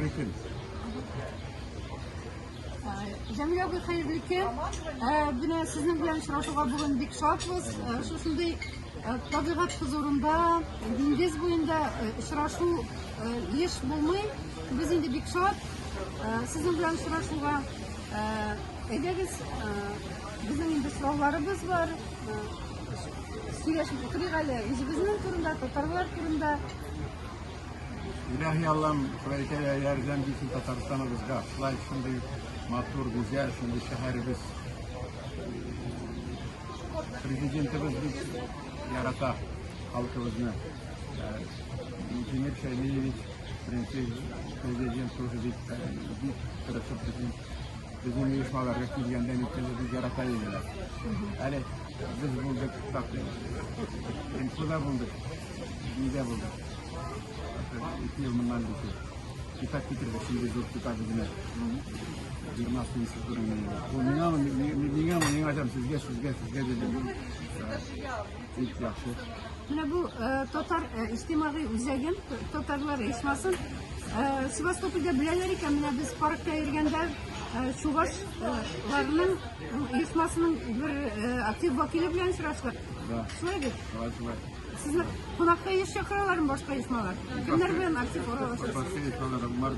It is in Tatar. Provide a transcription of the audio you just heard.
Хәерле көн. Җәмил абый, хәерле көн. Менә сезнең белән очрашуга бүген бик шатбыз. Шушындый табигать хозурында, диңгез буенда очрашу еш булмый. Без инде бик шат сезнең белән очрашуга. Әйдәгез, безнең инде сорауларыбыз бар. Сөйләшеп утырыйк әле үзебезнең турында, татарлар турында. Илаһи Аллам, Ходай Тәгалә ярдәм бирсен Татарстаныбызга. Шулай шундый матур, гүзәл, шундый шәһәребез. Президентыбыз бик ярата халкыбызны. Минтимер Шәймиевич, беренче президент тоже бик, бик тырышып безнең безнең оешмаларга килгәндә ниткәндә бик ярата иделәр. Әле без булдык, МФда булдык. Нидә булды? 2 ел моннан бит. Китап китерде, шундый зур китап үзенә. Бирмас институтының. Бу миңа, миңа, миңа әйтәм, сезгә, сезгә, сезгә дидем. Бик яхшы. Менә бу татар иҗтимагый үзәген, татарлар оешмасын Севастопольдә беләләр икән. Менә без паркта йөргәндә чувашларның оешмасының бер актив вәкиле белән очраштык. Шулай бит? Шулай, шулай. Сезне кунакка еш чакыралармы башка оешмалар? Кемнәр белән актив аралашасыз? Башка оешмалар,